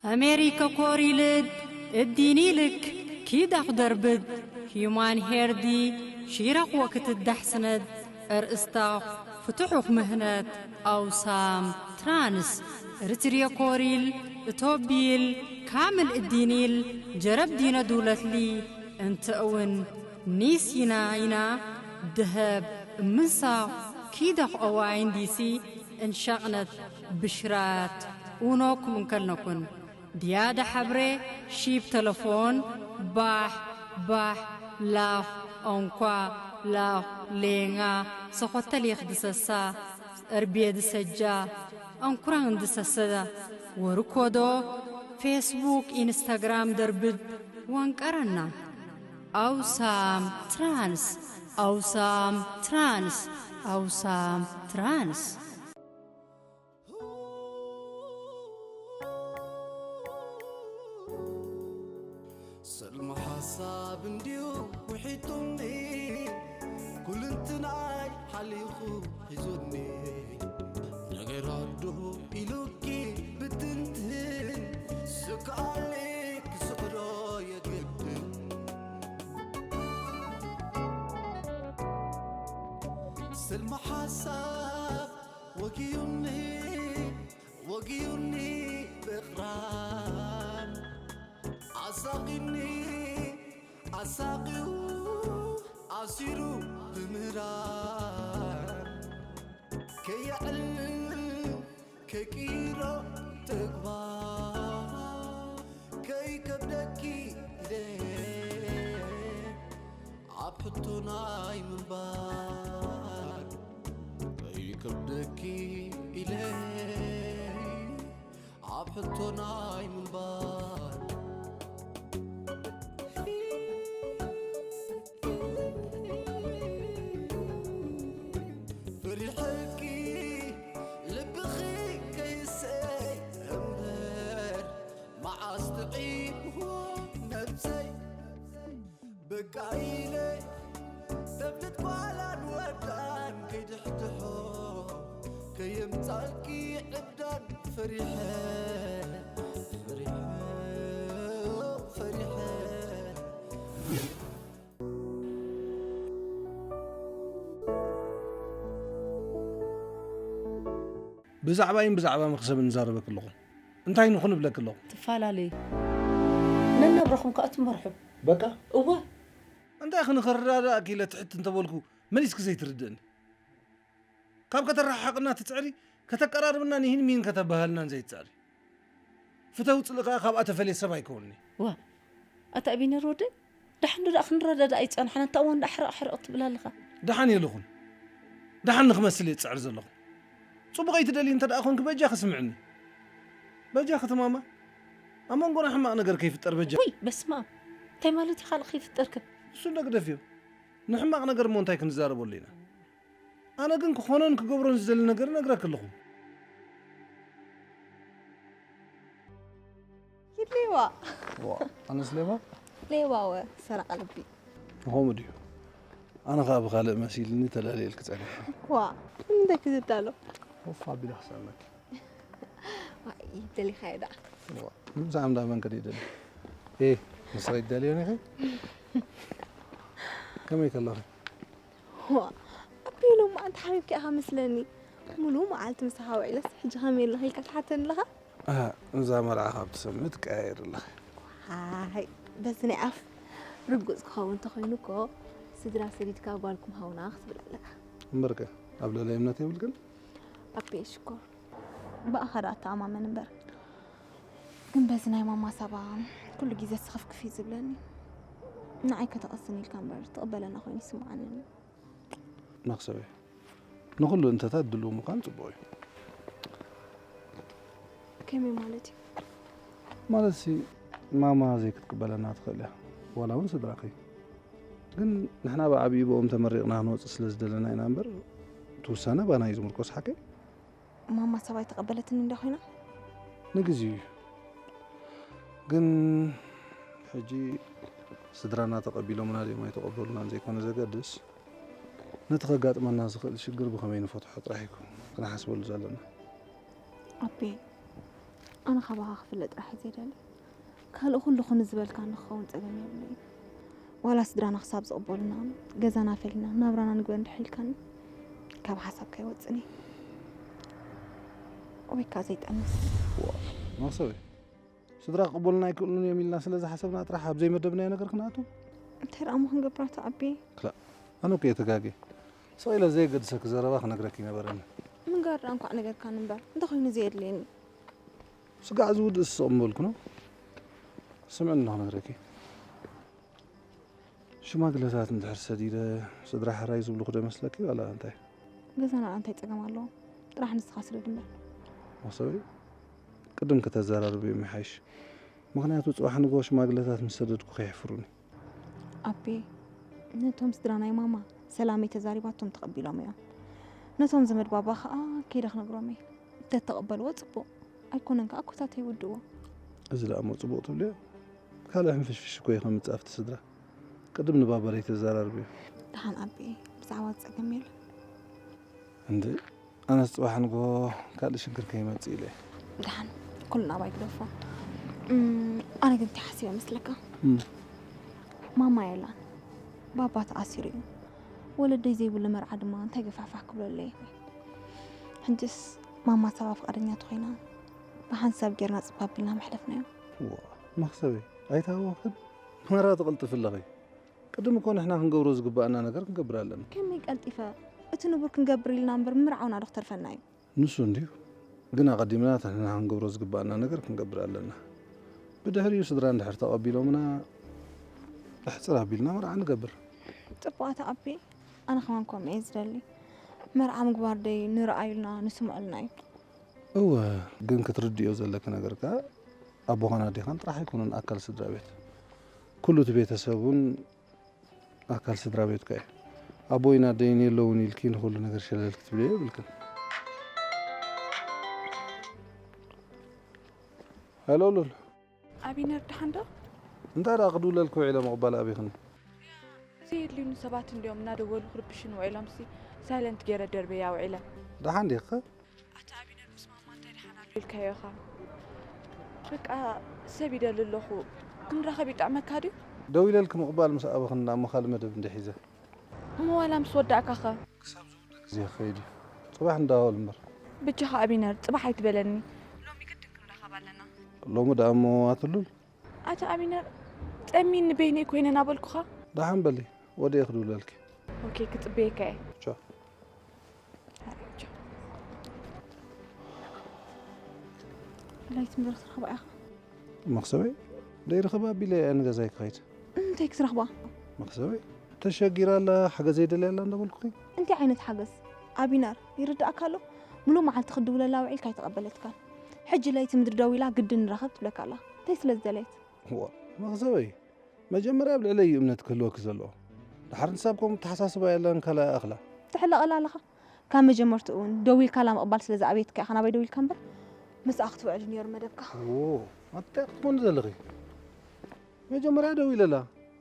ኣሜሪከ ኮሪልድ እዲኒልክ ኪዳኽ ደርብድ ሂዩማን ሄርዲ ሺራኽ ወክትዳሕስነድ እርእስታኽ ፍትሑኽ ምህነት ኣውሳም ትራንስ ርትርየ ኮሪል እቶቢል ካምል እዲኒል ጀረብ ዲነ ዱለትሊ እንተእውን ኒስ ይና ይና ደሀብ እምንሳኽ ኪዳኽ ኦዋይን ዲሲ እንሻቕነት ብሽራት ኡኖኩም እንከልነኩን ድያዳ ሐብሬ ሺብ ተለፎን ባሕ ባሕ ላኽ ኦንኳ ላኽ ሌንጋ ሰኾተል የኽድሰሳ እርቤ ድሰጃ ኣንኩራን ድሰሰዳ ወርኮዶ ፌስቡክ ኢንስታግራም ደርብድ ወንቀረና ኣውሳም ትራንስ ኣውሳም ትራንስ ኣውሳም ትራንስ ሰልሚ ሓሳብ እንድዩ ውሒጡኒ ኩልንትናይ ሓሊኹ ሒዙኒ ነገራት ዶ ኢሉኪ ብትንትን ስክኣሊ ክስዕሮ የግድን ስልሚ ሓሳብ ወጊዩኒ ወጊዩኒ ብቕራን ኣሳቒኒ ኣሳቒኡ ኣሲሩ ብምህራን ከየዕልል ከይቅይሮ ተግባር ከይከብደኪ ኢለ ኣብ ሕቶ ናይ ምንባር ከይከብደኪ ኢለ ኣብ ሕቶ ናይ ምንባር ፈሪሐኪ ልብኺ ከይሰይ እምበር መዓስ ጥዒምዎ ነብሰይ በቃ ኢለ ተብልት ጓላን ወዳን ከይድሕድሖ ከየምጻልኪ ዕብዳን ፈሪሐ ፈሪሐ ፈሪሐ ብዛዕባይን ብዛዕባ መኽሰብን እዛረበኪ ኣለኹ። እንታይ ንኹን እብለኪ ኣለኹ። ትፈላለዩ ነናብረኹም ከኣ ትመርሑ። በቃ። እወ። እንታይ ክንኽርዳዳእ ኪለ ትሕት እንተበልኩ መሊስኪ ዘይትርድእኒ። ካብ ከተረሓሓቕና ትጽዕሪ፣ ከተቀራርብና ንሂን ሚን ከተበሃልናን ዘይትጽዕሪ። ፍተው ጽልእ ከኣ ካብኣ ተፈልየ ሰብ ኣይከውንኒ። ዋ፣ ኣታ ኣቢነር ወደይ፣ ደሓን ዶ ደኣ ክንረዳዳእ ኣይጸናሕና፣ እንታ እዋን ደኣ ሕርቕ ሕርቕ ትብል ኣለኻ። ደሓን የለኹን። ደሓን ንኽመስል እየ ዝጽዕር ዘለኹ። ጽቡቕ ኣይትደልዪ እንተ ደኣ ኾንኪ በጃኺ ስምዕኒ። በጃኺ ትማማ፣ ኣብ መንጎና ሕማቕ ነገር ከይፍጠር በጃ። ውይ በስመኣብ፣ እንታይ ማለት እዩ ካልእ ከይፍጠር ከ? ንሱ እንዶ ግደፍዮ። ንሕማቕ ነገር እሞ እንታይ ክንዛረበሉ ኢና? ኣነ ግን ክኾኖን ክገብሮን ዝደሊ ነገር እነግረኪ ኣለኹ። ይድልይዋ። ዋ ኣነስ ሌባ? ሌባ ወ ሰራቂ ልቢ። ንኸምኡ ድዩ? ኣነ ኸኣ ብኻልእ መሲልኒ ተላልየልኪ ጸኒሐ። ዋ ንምንታይ ክዝብዳ ኣሎ? ኮፍ ኣቢለ ክሰመኪ። ዋይ ደሊኻዮ ደኣ። ዋ ምሳዕ እንዳ መን ከ ደይደሊ? ኤ ንስኺ ትደልዮኒ ኢኺ? ከመይ ከለኺ? ዋ ኣቢ ሎማዓንቲ ሓቢብኪ ኢኻ መስለኒ። ሙሉእ መዓልቲ ምሳኻ ውዒለስ ሕጂ ከመይ ኣለኺ ኢልካ ትሓተኒ ኣለኻ? ኣሃ እዛ መርዓ ካብ ትሰምዕ ትቀያየሪ ኣለኺ። ዋይ በዚ ናይ ኣፍ ርጉጽ ክኸውን እንተኾይኑ እኮ ስድራ ሰዲድካ ጓልኩም ሃቡና ክትብል ኣለካ። እምበርከ ኣብ ልዕሊ እምነት የብልክን? ኣቤ ሽኮር ብኣኻ ደኣ እተኣማመን እምበር። ግን በዚ ናይ ማማ ሳባ ኩሉ ግዜ ስኽፍክፍ እዩ ዝብለኒ። ንዓይ ከተቐስን ኢልካ እምበር ትቕበለና ኮይኑ ይስምዓኒ ኣሎ። መኽሰበይ፣ ንኹሉ እንተታት ድሉው ምዃን ጽቡቕ እዩ። ከመይ ማለት እዩ? ማለትሲ ማማ ዘይክትቅበለና ትኽእል እያ፣ ዋላ እውን ስድራኺ። ግን ንሕና ብዓብዪ ብኦም ተመሪቕና ክንወጽእ ስለ ዝደለና ኢና እምበር፣ እቲ ውሳነ ባና እዩ ዝምርኮስ። ሓቀይ? ማማ ሰብ ኣይተቐበለትኒ እንድያ ኮይና? ንግዜኡ እዩ። ግን ሕጂ ስድራና ተቐቢሎምና ድዮም ኣይተቐበሉናን ዘይኮነ ዘገድስ፣ ነቲ ከጋጥመና ዝኽእል ሽግር ብኸመይ ንፈትሖ ጥራሕ እዩ ክንሓስበሉ ዘለና። ኣቤ፣ ኣነ ካባኻ ክፍለ ጥራሕ እየ ዘይደሊ። ካልእ ኩሉ ኩን ዝበልካ ንክኸውን ጸገም የብለይ። ዋላ ስድራና ክሳብ ዝቕበሉና፣ ገዛና ፈሊና ናብራና ንግበር እንድሕር ኢልካኒ፣ ካብ ሓሳብካ ኣይወጽእን እየ። ወይ ከኣ ዘይጠንስ። መክሰበይ፣ ስድራ ክቕበሉና ኣይክእሉን እዮም ኢልና ስለ ዝሓሰብና ጥራሕ ኣብ ዘይመደብናዮ ነገር ክንኣቱ? እንታይ ደኣ እሞ ክንገብር ኣቶ ኣቢ? ክላእ፣ ኣነ እኮ እየ ተጋግየ። ስቕ ኢለ ዘየገድሰኪ ዘረባ ክነግረኪ ይነበረኒ። ምንጋር ደኣ እንኳዕ ነገርካኒ እምበር፣ እንተኾይኑ ዘየድልየኒ። ስጋዕ ዝውድእ ስቕ ምበልኩ ነው። ስምዕኒ ክነግረኪ። ሽማግለታት እንድሕር ሰዲደ ስድራ ሕራይ ዝብልኹ ዶ ይመስለኪ ዋላ እንታይ? ገዛና እንታይ ጸገም ኣለዎ? ጥራሕ ንስኻ ስደድ እምበር። መክሰበይ፣ ቅድም ከተዘራርብዮም ይሓይሽ። ምኽንያቱ ጽባሕ ንግሆ ሽማግለታት ምስ ሰደድኩ ከየሕፍሩኒ። ኣቤ፣ ነቶም ስድራ ናይ ማማ ሰላመይ ተዛሪባቶም ተቐቢሎም እዮም። ነቶም ዘመድ ባባ ኸኣ ከይደ ክነግሮም እየ። እንተተቐበልዎ ጽቡቕ፣ ኣይኮነን ከኣ ኮታተይ ይውድእዎ። እዚ ደኣ እሞ ጽቡቕ ትብልዮ? ካልእ ሕንፍሽፍሽ እኮ እዩ ከምጽእ ኣብቲ ስድራ። ቅድም ንባባ ለይተዘራርብዮ። ደሓን ኣቤ፣ ብዛዕባ ጸገም የለን። እንዴ፣ ኣነስ ጽባሕ ንግሆ ካልእ ሽግር ከይመጽእ ኢለ። ደሓን ኩሉ ናባይ ግደፎ። እም፣ ኣነ ግን እንታይ ሓሲበ መስለካ? እም። ማማ የላን፣ ባባ ተኣሲሩ እዩ። ወለደይ ዘይብሉ መርዓ ድማ እንታይ ገፋሕፋሕ ክብለለይ። ሕጅስ ማማ ሳባ ፍቓደኛ ተኾይና ብሓንሳብ ጌርና ጽባብ ኢልና መሕለፍናዮ። ዋ፣ መኽሰበይ ኣይታወኽን። መራ ትቕልጥፊ ኣለኺ። ቅድም እኮ ንሕና ክንገብሮ ዝግባኣና ነገር ክንገብር ኣለና። ከመይ ቀልጢፈ? እቲ ንቡር ክንገብር ኢልና እምበር ምርዓውና ዶ ክተርፈና እዩ? ንሱ እንድዩ። ግን ኣቐዲምና እቲ ንሕና ክንገብሮ ዝግባኣና ነገር ክንገብር ኣለና። ብድሕሪኡ ስድራ እንድሕር ተቐቢሎምና ኣሕጽር ኣቢልና መርዓ ንገብር። ጽቡቕ ኣታ ኣቢ፣ ኣነ ከማን ከምኡ እየ ዝደሊ። መርዓ ምግባር ደይ ንርኣዩልና ንስምዑልና እዩ። እወ፣ ግን ክትርድዮ ዘለኪ ነገር ከኣ ኣቦኻን ኣዴኻን ጥራሕ ኣይኮኑን ኣካል ስድራ ቤት። ኩሉ እቲ ቤተሰብ እውን ኣካል ስድራ ቤትካ እዩ። ኣቦይን ኣደይን የለውን ኢልኪ ንኹሉ ነገር ሸለል ክትብልዮ የብልክን። ሄሎ ሉል። ኣቢነር ደሓን ዶ? እንታይ ደኣ ክድውለልኪ ውዒለ ምቕባል ኣቢኽኒ? ዘየድልዩኒ ሰባት እንድዮም እናደወሉ ክርብሽን ውዒሎም ሲ ሳይለንት ገይረ ደርበያ ውዒለ። ደሓን ዲኺ? ኣታ ኣቢነር ምስ ማማ እንታይ ደሓን ኣሎ ኢልካዮ ኢኻ? በቃ ሰብ ይደሊ ኣለኹ። ክንራኸብ ይጥዕመካ ድዩ? ደዊለልኪ ምቕባል ምስ ኣበኽኒ ናብ መኻሊ መደብ እንድየ ሒዘ። እሞ ዋላ ምስ ወዳእካኸ? ክሳብ ዝውድእ ግዜ ክኸይድ እዩ። ጽባሕ እንዳወል እምበር። ብጃኻ ኣቢነር ጽባሕ ኣይትበለኒ። ሎሚ ግድን ክንራኸብ ኣለና። ሎሚ ደኣ እሞ ኣትሉል። ኣታ ኣቢነር ጸሚኒ በይነይ ኮይነ ናበልኩኻ። ደሓን በሊ፣ ወዲኤ ክድውለልኪ። ኦኬ፣ ክጽበየካ እየ። ቻው። ላይት ምድሪ ክትረኽባ ኢኻ። መኽሰበይ ደይረኽባ ኣቢለ እየ ንገዛይ ክኸይድ። እንታይ ክትረኽባ? መኽሰበይ ተሸጊራ ኣላ፣ ሓገዘይ ደልያ ኣላ እንዳበልኩኺ። እንታይ ዓይነት ሓገዝ? ኣቢነር፣ ይርዳእካ ኣሎ? ሙሉእ መዓልቲ ክትድውለላ ውዒልካ ኣይተቐበለትካን። ሕጂ ለይቲ ምድሪ ደዊላ ግድን ንራኸብ ትብለካ ኣላ። እንታይ ስለ ዝደለየት? ዋ፣ መኽሰበይ መጀመርያ ኣብ ልዕለይ እዩ እምነት ክህልወኪ ዘለዎ። ድሓር ንሳብ ከምኡ ተሓሳስባ የለን ካልኣ ኣኽላ። ትሕለቐላ ኣለኻ። ካብ መጀመርትኡ እውን ደዊልካላ ምቕባል ስለ ዝኣበየትካ ኢኻ ናባይ ደዊልካ እምበር፣ ምስኣ ክትውዕል ነይሩ መደብካ። ዎ፣ ኣታ ክትኮኒ ዘለኺ። መጀመርያ ደዊለላ፣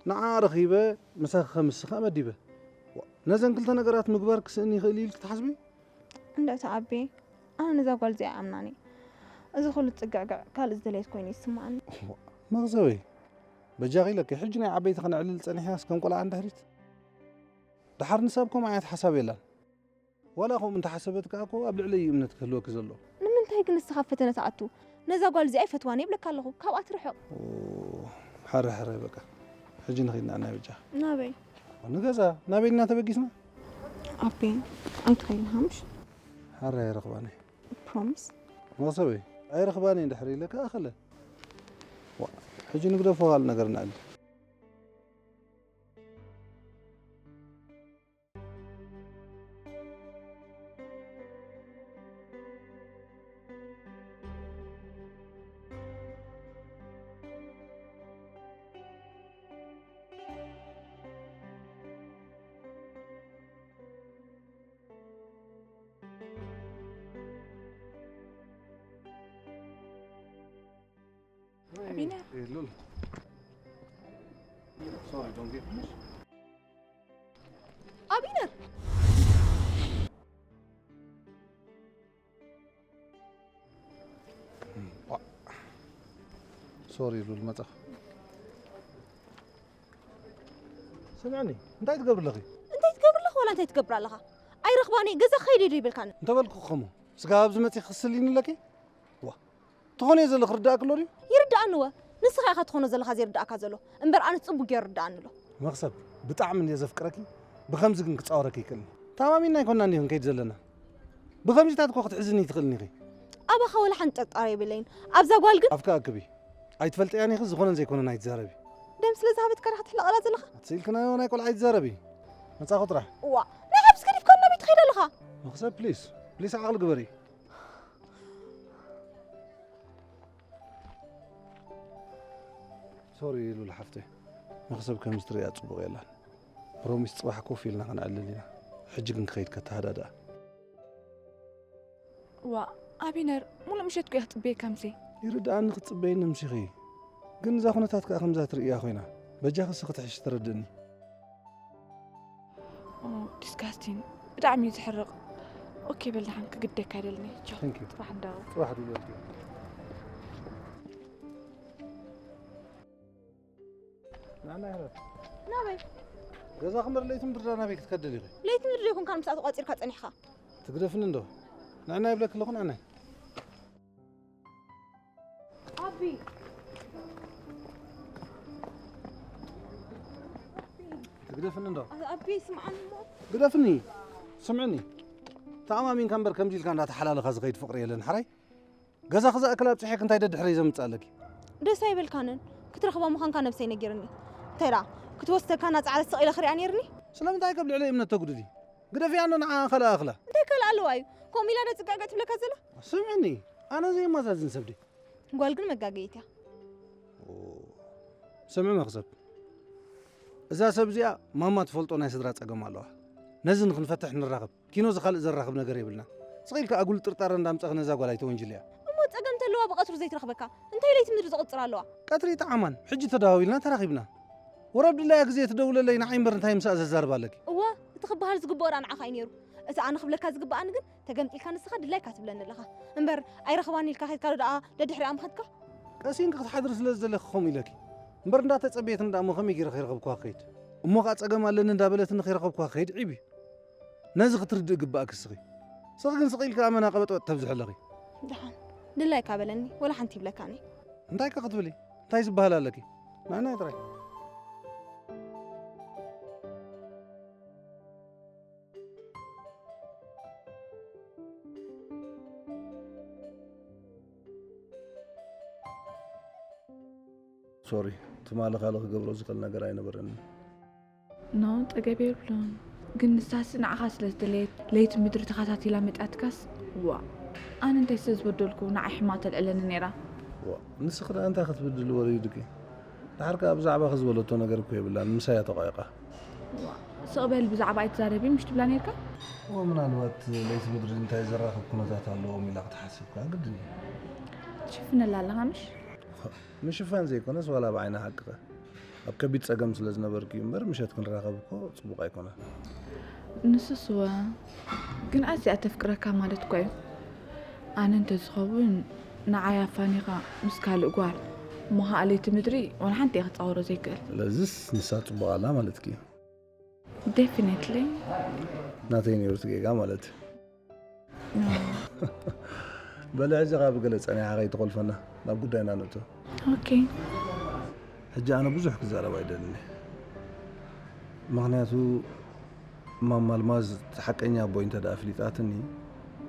ንዓ ረኺበ፣ ምሳኺ ከምስኻ መዲበ። ዋ፣ ነዘን ክልተ ነገራት ምግባር ክስእን ይኽእል እዩ ኢልኪ ትሓስቢ? እንድዕቲ ኣቤ፣ ኣነ ነዛ ጓል እዚኣ ኣይኣምናን እየ። እዚ ኩሉ ጽግዕግዕ ካልእ ዝደለየት ኮይኑ ይስምዓኒ። ዋ፣ መኽሰበይ፣ በጃኺ ኢለኪ፣ ሕጂ ናይ ዓበይቲ ከነዕልል ጸኒሕናስ ከም ቆልዓ እንድሕሪት። ድሓር ንሳ ኣብ ከምኡ ዓይነት ሓሳብ የላን። ዋላ ከምኡ እንተሓሰበት ከኣ እኮ ኣብ ልዕለይ እዩ እምነት ክህልወኪ ዘለዎ። ንምንታይ ግን ንስኻ ኣብ ፈተነ ትኣቱ? ነዛ ጓል እዚኣ ኣይፈትዋን እየ ይብለካ ኣለኹ። ካብኣ ትርሕቕ። ኦ፣ ሕረ ሕረ በቃ። ሕጂ ንኺድ ንኣናይ በጃ። ናበይ? ንገዛ። ናበይ ኢና ተበጊስና? ኣቤ፣ ኣይትኸይድን ሃምሽ። ሕረ ኣይረኽባን እየ። ፕሮሚስ? መኽሰበይ፣ ኣይረኽባን እየ እንድሕር ኢለካ ኣኸለ። ዋ፣ ሕጂ ንግደፎ ካልእ ነገር ንኣሊ። ኣቢነር። Hey, Lul. Sorry, don't get me. ኣቢነር። ሶሪ ሉል መጻ። ስምዕኒ፣ እንታይ ትገብሪ ኣለኺ? እንታይ ትገብሪ ኣለኻ ዋላ እንታይ ትገብር ኣለኻ? ኣይረኽባን እየ፣ ገዛ ክኸይድ እየ ዶ ይበልካኒ? እንተበልኩ ከሙ፣ ስጋ ኣብዚ መጺ ክስልይኒ ኣለኪ? ዋ፣ ትኾንዮ ዘለኺ ርዳእ ክሎ ድዩ? ይርዳእኒ እወ። ንስኻ ኢኻ ትኾኖ ዘለኻ ዘይርዳእካ ዘሎ። እምበር ኣነስ ጽቡቅ ገይሩ ይርዳእኒ ኣሎ። መኽሰብ፣ ብጣዕሚ እንድየ ዘፍቅረኪ፣ ብኸምዚ ግን ክጻወረኪ ይክእልኒ። ተኣማሚንና ኣይኮንና እንዲኹም ከይድ ዘለና። ብኸምዚታት እኮ ክትሕዝኒ ትኽእልኒ ኢኺ። ኣባኻ ወላ ሓንቲ ጥርጣረ የብለይን። ኣብዛ ጓል ግን ኣፍካ ኣክቢ። ኣይትፈልጥያን ኢኺ፣ ዝኾነን ዘይኮነን ኣይትዛረቢ። ደም ስለ ዝሃበትካ ዲኻ ትሕለቐላ ዘለኻ? ኣትስኢልክናዮ ናይ ቆልዓ ኣይትዛረቢ። መጻኹ ጥራሕ። እዋ፣ ናይ ሓብስ ገዲፍካ ናበይ ትኸይድ ኣለኻ? መኽሰብ ፕሊስ፣ ፕሊስ ዓቕሊ ግበሪ። ሶሪ ሉል ሓፍተይ፣ መኽሰብ ከምዚ ትርእያ ጽቡቕ የላን። ፕሮሚስ ጽባሕ ኮፍ ኢልና ክንዕልል ኢና። ሕጂ ግን ክኸይድ ከተሃዳድኣ። ዋ፣ ኣቢነር፣ ሙሉእ ምሸት እኮ እየ ክጽበየካ ምሴ። ይርድኣኒ ክትጽበይኒ ምሲኺ። ግን እዛ ኩነታት ከኣ ከምዛ ትርእያ ኮይና። በጃኺ እስኺ ክትሕሺ ተረድእኒ። ኦ፣ ዲስጋስቲን። ብጣዕሚ እዩ ዘሕርቕ። ኦኬ፣ በል ደሓን ክግደካ ኣይደልን እየ። ቻው። Thank you። ጽባሕ እንዳው። ጽባሕ ድበልኪ። ናና ይረፍ። ናበይ? ገዛ ክምበር ለይቲ ምድር ናበይ ክትከደል ኢኺ? ለይቲ ምድር ይኹን ካን ምስኣ ተቋጺርካ ጸኒሕካ። ትግደፍኒ እንዶ? ንዕና ይብለኪ ኣለኹ ንዕና። ኣቢ። ትግደፍኒ እንዶ? ኣቢ ስምዓኒ እሞ። ግደፍኒ። ስምዕኒ። ተኣማሚንካ እምበር ከምዚ ኢልካ እንዳተሓላለኻ ዝኸይድ ፍቕሪ የለን። ሓራይ? ገዛኺ ዝኣክል ኣብጺሐኪ እንታይ ደድሕረይ ዘምጽእ ኣለኪ? ደስ ኣይበልካንን። ክትረኽባ ምዃንካ ነብሰይ ነጊርኒ። እንታይ ደኣ? ክትወስደካ ናጻዕለት ስቕ ኢለ ክሪኣ ነይርኒ? ስለምንታይ ካብ ልዕለይ እምነት ተጉድሊ? ግደፍያ እንዶ ንዓ ካልኣ ኣኽላ። እንታይ ካልኣ ኣለዋ እዩ? ከምኡ ኢላ ዶ ጽግዕግዕ ትብለካ ዘላ? ስምዕኒ፣ ኣነ ዘየማዛዝን ሰብ ድየ? ጓል ግን መጋገይት እያ። ኦ፣ ስምዒ መኽሰብ። እዛ ሰብ እዚኣ ማማ ትፈልጦ ናይ ስድራ ጸገም ኣለዋ። ነዚ ንኽንፈትሕ ንራኸብ። ኪኖ ዝኻልእ ዘራኽብ ነገር የብልና። ስቕ ኢልካ ኣጉል ጥርጣረ እንዳምጻእኺ ነዛ ጓል ኣይተወንጅልያ። እሞ ጸገም እንተለዋ ብቐትሩ ዘይትረኽበካ? እንታይ ለይቲ ምድሪ ዝቕጽር ኣለዋ? ቀትሪ ይጥዓማን፣ ሕጂ ተደዋዊልና ተራኺብና። ወረብ ድላያ ግዜ ትደውለለይ ንዓይ እምበር እንታይ ምሳኣ ዘዛርብ ኣለኪ? እወ፣ እቲ ክበሃል ዝግብኦ ደኣ ንዓኻ እዩ ነይሩ። እቲ ኣነ ክብለካ ዝግብኣኒ ግን ተገምጢልካ ንስኻ ድላይካ ትብለኒ ኣለኻ። እምበር ኣይረኽባን ኢልካ ኸይድካ ዶ ደኣ ደድሕሪኣ ምኸድካ? ቀሲንኪ ክትሓድሪ ስለ ዝደለኺ ከምኡ ኢለኪ። እምበር እንዳተጸበየትኒ ደኣ እሞ ከመይ ገይረ ከይረኸብኩዋ ክኸይድ? እሞ ኸኣ ጸገም ኣለኒ እንዳበለትኒ ከይረኸብኩዋ ክኸይድ ዒብ እዩ። ነዚ ክትርድእ ግባእኪ እስኺ። እስኺ ግን ስቕ ኢልኪ ኣመና ቀበጥበጥ ተብዝሒ ኣለኺ። ደሓን ድላይካ በለኒ፣ ወላ ሓንቲ ይብለካኒ። እንታይ ከ ክትብሊ? እንታይ ዝበሃል ኣለኪ? ንዕናይ ጥራይ። ሶሪ፣ ትማሊ ካልእ ክገብሮ ዝኽእል ነገር ኣይነበረንን። ኖ፣ ጸገም የብሉን። ግን ንሳስ ንዓኻ ስለ ዝደለየት ለይቲ ምድሪ ተኸታቲላ መጻትካስ፣ ዋ፣ ኣነ እንታይ ስለ ዝበደልኩ ንዓይ ሕማቕ ተልዕለኒ ነይራ? ዋ፣ ንስኺ ደኣ እንታይ ክትብድሊ ወሪዱኪ? ደሓር ከኣ ብዛዕባኺ ዝበለቶ ነገር እኮ የብላን፣ ምሳይ እያ ተቋይቓ። ዋ፣ ስቕ በል ብዛዕባ ኣይትዛረቢ ምሽ ትብላ ነይርካ? እወ፣ ምናልባት ለይቲ ምድሪ እንታይ ዘራኽብ ኩነታት ኣለዎም ኢላ ክትሓስብ ከኣ ግድን እዩ። ትሽፍነላ ኣለኻ ምሽ? ምሽፋን ዘይኮነስ ዋላ ብዓይኒ ሓቂ ከ? ኣብ ከቢድ ጸገም ስለ ዝነበርኪ እዩ እምበር ምሸት ክንራኸብ እኮ ጽቡቕ ኣይኮነን። ንሱስ እወ፣ ግን ኣዝያ ተፍቅረካ ማለት እኮ እዩ። ኣነ እንተዝኸውን ንዓይ ኣፋኒኻ ምስ ካልእ ጓል እሞ ኸኣ ለይቲ ምድሪ ዋላ ሓንቲ እየ ክጻወሮ ዘይክእል። ስለዝስ ንሳ ጽቡቕ ኣላ ማለትኪ እዩ። ዴፊኒትሊ። ናተይ ነይሩ እቲ ጌጋ ማለት እዩ። በሊ ሕጂ ካብ ገለ ጸኒሓ ከይትኾልፈና ናብ ጉዳይና ንእቶ። ኦኬ። ሕጂ ኣነ ብዙሕ ክዛረብ ኣይደልን እየ። ምኽንያቱ ማማ ኣልማዝ እቲ ሓቀኛ ኣቦይ እንተ ደኣ ኣፍሊጣትኒ፣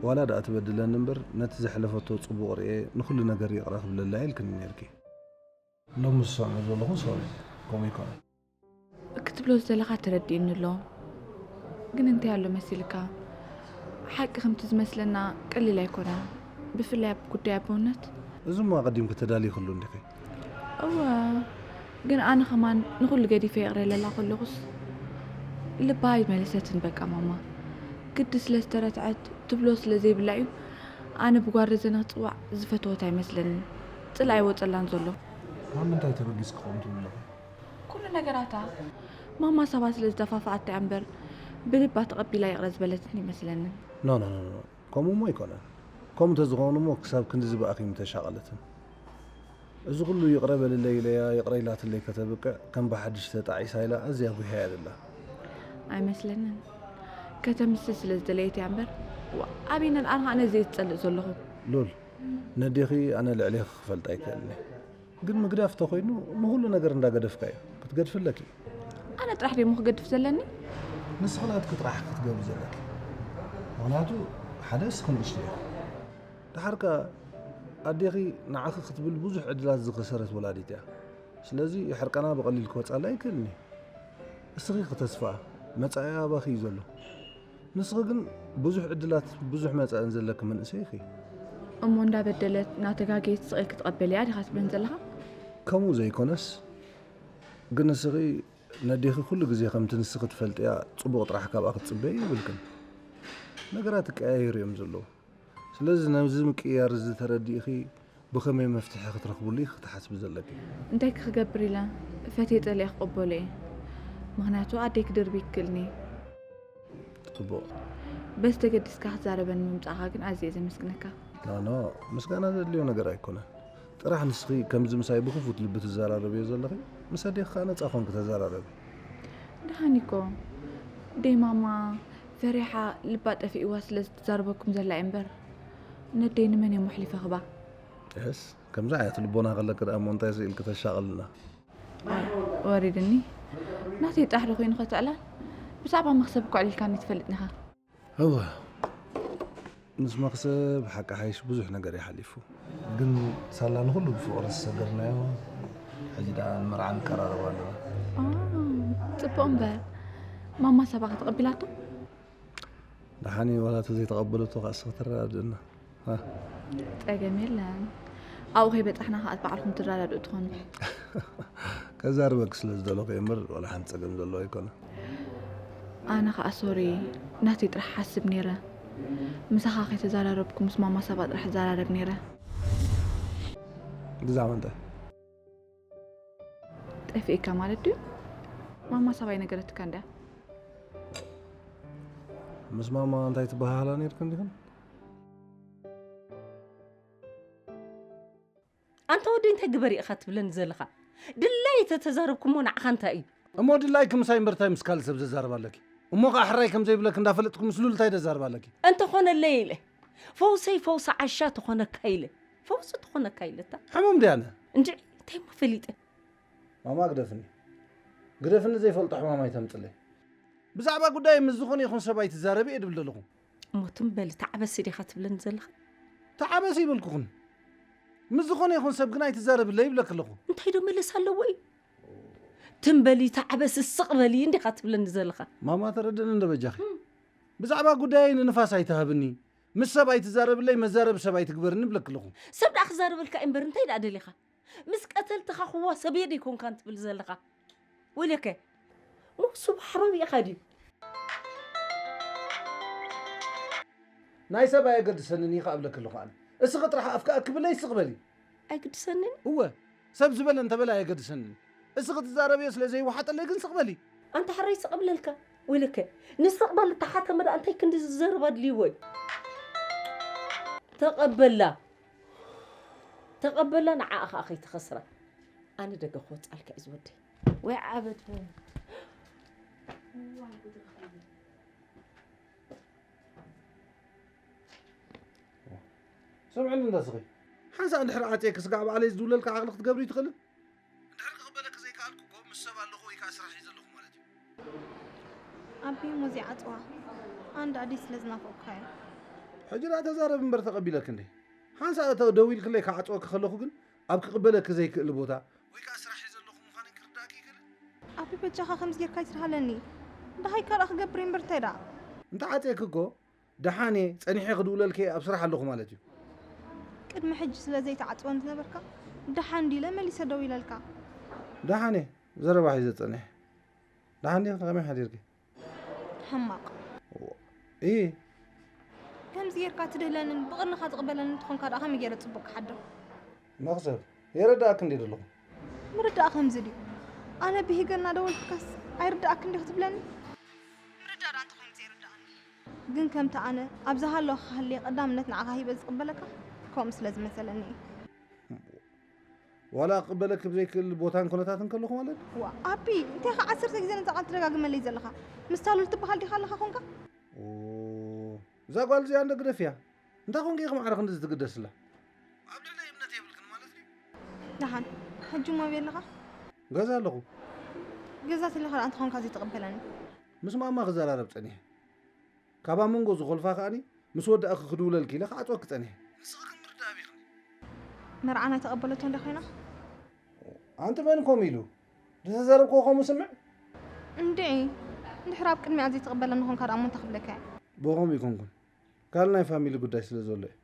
ዋላ ደኣ ትበድለኒ እምበር፣ ነቲ ዘሕለፈቶ ጽቡቕ ርእየ ንኹሉ ነገር ይቕረ ክብለላ እየ ኢልክኒ ነይርኪ። ሎሚ ዝሰምዖ ዘለኹ ሶሪ፣ ከምኡ ኣይኮነን። ክትብሎ ዝደለኻ ተረዲእኒ ኣሎ። ግን እንታይ ኣሎ መሲልካ? ሓቂ ከምቲ ዝመስለና ቀሊል ኣይኮነን። ብፍላይ ኣብ ጉዳይ ኣቦነት። እዚ እሞ ኣቐዲምኪ ተዳሊኽሉ እንዲኺ? እወ፣ ግን ኣነ ከማን ንኹሉ ገዲፈ ይቕረ ኢለላ ከለኹስ ልባ ኣይመለሰትን። በቃ ማማ ግዲ ስለ ዝተረትዐት ትብሎ ስለ ዘይብላ እዩ። ኣነ ብጓረዘ ንኽጽዋዕ ዝፈተወት ኣይመስለንን። ጽልኢ ኣይወጸላን ዘሎ። ካብ ምንታይ ተበጊስኪ ከምኡ ትብሊ ኣለኺ? ኩሉ ነገራታ ማማ ሳባ ስለ ዝደፋፍኣታ እያ እምበር ብልባ ተቐቢላ ይቕረ ዝበለትኒ ይመስለንን። ኖ፣ ኖ፣ ኖ፣ ኖ። ከምኡ እሞ ኣይኮነን። ከምኡ እንተዝኸውን እሞ ክሳብ ክንድዚ ብኣኺ ምተሻቐለትን። እዚ ኩሉ ይቕረ በልለይ ኢለያ፣ ይቕረ ኢላትለይ ከተብቅዕ፣ ከም ብሓድሽ ተጣዒሳ ኢላ ኣዝያ ጉህያ እያ ዘላ። ኣይመስለንን። ከተምስል ስለ ዝደለየት እያ እምበር፣ ዋ፣ ኣበይ ነንኣን ኸኣ ነዚ እየ ዝጸልእ ዘለኹ። ሉል፣ ነዴኺ ኣነ ልዕሌኺ ክፈልጥ ኣይክእልን እየ። ግን ምግዳፍ ተኾይኑ ንኹሉ ነገር እንዳገደፍካ እዩ። ክትገድፊ ኣለኪ። ኣነ ጥራሕ ድየ እሞ ክገድፍ ዘለኒ? ንስኺ ናትኪ ጥራሕ ክትገብሪ ዘለኪ። ምኽንያቱ ሓደ ንስኺ ንእሽቶ ኢኺ። ደሓር ከኣ ኣዴኺ ንዓኺ ክትብል ብዙሕ ዕድላት ዝኸሰረት ወላዲት እያ። ስለዚ ሕርቃና ብቐሊል ክወጻላ ኣይክእልን እዩ። እስኺ ኢኺ ተስፋኣ፣ መጻኢኣ ኣባኺ እዩ ዘሎ። ንስኺ ግን ብዙሕ ዕድላት፣ ብዙሕ መጻእን ዘለኪ መንእሰይ ኢኺ። እሞ እንዳበደለት፣ እናተጋገየት ስቕ ኢልኪ ትቐበልያ ዲኻ ትብለኒ ዘለኻ? ከምኡ ዘይኮነስ፣ ግን ንስኺ ነዴኺ ኩሉ ግዜ ከምቲ ንስኺ ትፈልጥያ ጽቡቕ ጥራሕ ካብኣ ክትጽበዪ የብልክን። ነገራት ይቀያየሩ እዮም ዘለዉ። ስለዚ ነዚ ምቅይያር እዚ ተረዲእኺ ብኸመይ መፍትሒ ክትረኽብሉ ኢኺ ክትሓስቢ ዘለኪ። እንታይ ክገብር ኢለ? ፈትየ ጸሊኤ ክቕበሎ እየ። ምኽንያቱ ኣደይ ክድርቢ ይክእልኒ። ጽቡቕ። በዚ ተገዲስካ ክትዛረበኒ ምምጻእኻ ግን ኣዝየ እየ ዘመስግነካ። ኖ፣ ኖ፣ ምስጋና ዘድልዮ ነገር ኣይኮነን። ጥራሕ ንስኺ ከምዚ ምሳይ ብኽፉት ልቢ ትዘራረብዮ ዘለኺ፣ ምስ ኣዴኺ ከኣ ነጻ ኮንኪ ተዘራረቢ። ደሓን እኮ። ደይ ማማ ፈሪሓ ልባ ጠፊእዋ ስለ ዝትዛረበኩም ዘላ እየ እምበር፣ ነደይ ንመን እዮም ኣሕሊፈ ክባ? የስ፣ ከምዚ ዓይነት ልቦና ከለኪ ደኣ እሞ እንታይ ስኢልኪ ተሻቕልና? ወሪድኒ። ናተይ ጥራሕ ዶ ኮይኑ ከተዕላል? ብዛዕባ መኽሰብ እኮ ኣዕሊልካኒ ትፈልጥኒ ኢኻ። እወ፣ ምስ መኽሰብ ሓቂ ሓይሽ ብዙሕ ነገር እዩ ሓሊፉ። ግን ሳላ ንኹሉ ብፍቕሪ ዝሰገርናዮ፣ ሕጂ ደኣ ንመርዓ ንቀራረብ ኣለና። ኦ፣ ጽቡቕ እምበር፣ ማማ ሳባ ከ ተቐቢላቶ? ደሓን እዩ፣ ዋላ ተዘይተቐበለቶ ከኣ እስኺ ተረዳድእና። ጸገም የለን። ኣብኡ ከይበጻሕና ከኣ ባዕልኹም ትረዳድኡ ትኾኑ። ከዛርበኪ ስለ ዝደለኹ እየ እምበር ዋላ ሓንቲ ጸገም ዘለዎ ኣይኮነ። ኣነ ከኣ ሶሪ ናተይ ጥራሕ ሓስብ ነይረ። ምሳኻ ከይተዘራረብኩ ምስ ማማ ሳባ ጥራሕ እዘራረብ ነይረ። ብዛዕባ እንታይ? ጠፊእካ ማለት ድዩ? ማማ ሳባ ኣይነገረትካን ድያ? ምስ ማማ እንታይ ትበሃሃላ ነይርክን ዲኽን? ኣንታ ወደይ እንታይ ግበሪ ኢኻ ትብለኒ ዘለኻ? ድላይ ተተዛረብኩ እሞ ንዓኻ እንታይ እዩ? እሞ ድላይኪ ምሳይ እምበር እንታይ ምስ ካልእ ሰብ ዘዛርብ ኣለኪ? እሞ ኸዓ ሕራይ ከም ዘይብለኪ እንዳፈለጥኩ ምስ ሉል እንታይ ዘዛርብ ኣለኪ? እንተኾነለይ ኢለ። ፈውሰይ ፈውሲ ዓሻ ተኾነካ ኢለ። ፈውሲ ተኾነካ ኢለ እታ። ሕሙም ድየ ኣነ? እንድዒ እንታይ እሞ ፈሊጠ? ማማ ግደፍኒ። ግደፍኒ ዘይፈልጦ ሕማም ኣይተምጽለይ። ብዛዕባ ጉዳይ ምስ ዝኾነ ይኹን ሰብ ኣይትዛረቢ እየ ድብል ዘለኹ። እሞ ትም በል ተዓበሲ ዲኻ ትብለኒ ዘለኻ? ተዓበሲ ይበልኩኽን። ምስ ዝኾነ ይኹን ሰብ ግን ኣይትዛረብለይ ይብለኪ ኣለኹ። እንታይ ዶ መለስ ኣለዎ እዩ? ትም በሊ፣ ተዓበሲ፣ ስቕ በሊ እንዲኻ ትብለኒ ዘለኻ። ማማ ተረድእኒ እንዶ በጃኺ። ብዛዕባ ጉዳየይ ንንፋስ ኣይትሃብኒ። ምስ ሰብ ኣይትዛረብለይ፣ መዛረቢ ሰብ ኣይትግበርኒ ይብለኪ ኣለኹ። ሰብ ደኣ ክዛረበልካ እዩ እምበር እንታይ ደኣ ደሊኻ? ምስ ቀተልትኻ ክዋ ሰብ እየ ደይኮንካን ትብል ዘለኻ? ወይለከ፣ እሞ እሱ ብሓባብ ኢኻ ድዩ? ናይ ሰብ ኣየገድሰንን እዩ ከኣ እብለኪ ኣለኹ ኣነ። እስኺ ጥራሕ ኣፍኪ ኣክብለይ ስቕ በሊ። ኣይግድሰንን? እወ፣ ሰብ ዝበለ እንተበለ ኣየገድሰንን። እስኺ ትዛረብዮ ስለ ዘይወሓጠለይ ግን ስቕ በሊ። ኣንታ ሕራይ ስቕ እብለልካ። ወይለከ፣ ንስቕ በል እተሓተመ ደኣ እንታይ ክንዲ ዝዘረብ ኣድልይዎ እዩ? ተቐበላ። ተቐበላ፣ ንዓኣ ኸኣ ከይትኸስራ። ኣነ ደገ ክወጽኣልካ እዩ ዝወደይ። ወይ ዓበድ በል። እዋይ ጉድ ረኺበ። ስምዕኒ እንዳ ስኺ። ሓንሳእ እንድሕር ዓጽየኪ ስጋዕ ባዕለይ ዝድውለልካ ዓቕሊ ክትገብሪ ይትኽእልን? እንድሕር ክቕበለኪ ዘይከኣልኩ እኮ ምስ ሰብ ኣለኹ ወይ ከኣ ስራሕ እየ ዘለኹ ማለት እዩ። ኣቢ እሞ ዘይዓጽዋ። ኣንድ ኣደይ ስለ ዝናፈቕኩኻ እየ። ሕጂ ደኣ ተዛረቢ እምበር ተቐቢለኪ እንዴ። ሓንሳእ እተ ደዊልክለይ ክዓጽወኪ ከለኹ ግን ኣብ ክቕበለኪ ዘይክእል ቦታ ወይ ከኣ ስራሕ እየ ዘለኹ ምዃነይ ክርዳእኪ ይኽእል። ኣቢ በጃኻ ከምዚ ጌርካ ኣይትድሃለኒ። ደሃይካ ደኣ ክገብር እየ እምበር እንታይ ደኣ? እንተ ዓጽየኪ እኮ ደሓን እየ፣ ጸኒሐ ክድውለልኪ እየ፣ ኣብ ስራሕ ኣለኹ ማለት እዩ። ቅድሚ ሕጂ ስለ ዘይትዓጽወኒ ዝነበርካ፣ ደሓን ድዩ ኢለ መሊሰ ደዊለልካ። ደሓን እየ፣ ዘረባ ሒዘ ጸኒሐ። ደሓን ዲኺ? ከመይ ሓዲርኪ? ሕማቕ። እይ። ከምዚ ጌርካ ትድህለንን ብቕንኻ ትቕበለንን እንተኾንካ ደኣ ከመይ ገይረ ጽቡቕ ክሓድር? መኽሰብ፣ የረዳእኪ እንድየ ዘለኹ። ምርዳእ ከምዚ ድዩ? ኣነ ብሂገ እናደወልኩካስ ኣይርዳእክን ዲኺ ትብለኒ? ምርዳእ ደኣ እንተኾይኑ ዘይርዳእኒ። ግን ከምቲ ኣነ ኣብ ዝሃለኹ ክሃልየ ቀዳምነት ንዓኻ ሂበ ዝቕበለካ፣ ከምኡ ስለ ዝመሰለኒ እዩ። ዋላ ክቕበለኪ ብዘይክእል ቦታን ኩነታትን ከለኹ ማለት? ዋ ኣቢ፣ እንታይ ኸ ዓሰርተ ግዜ ነዛ ቃል ትደጋግመለይ ዘለኻ? ምስ ታሉል ትበሃል ዲኻ ኣለኻ ኮንካ? ኦ፣ እዛ ጓል እዚኣ እንደ ግደፍያ። እንታይ ኮንኪ ኢኺ ማዕረ ክንድዚ ትግደስላ? ኣብ ልዕሊ እምነት የብልክን ማለት ድዩ? ደሓን፣ ሕጂ እሞ ኣበይ ኣለኻ? ገዛ ኣለኹ። ገዛ ተለኻ ደኣ እንተኾንካ ዘይትቕበለኒ? ምስ ማማ ክዘራረብ ጸኒሐ። ካብ ኣብ መንጎ ዝኾልፋ ከኣኒ ምስ ወዳእኺ ክድውለልኪ ኢለ ክዓጽወኪ ጸኒሐ። ንስኺ ግን ምርዳእ ኣቢኽኒ። መርዓና ኣይተቐበለቶን ዶ ኮይና? ኣንቲ መን ከምኡ ኢሉ? ዝተዛረብክዎ ከምኡ ስምዕ? እንድዒ፣ እንድሕር ኣብ ቅድሚኣ ዘይትቕበለኒ ኾንካ ደኣ እሞ እንታይ ክብለካ እየ? ብኸምኡ ኣይኮንኩን። ካልእ ናይ ፋሚሊ ጉዳይ ስለ ዘሎ እዩ።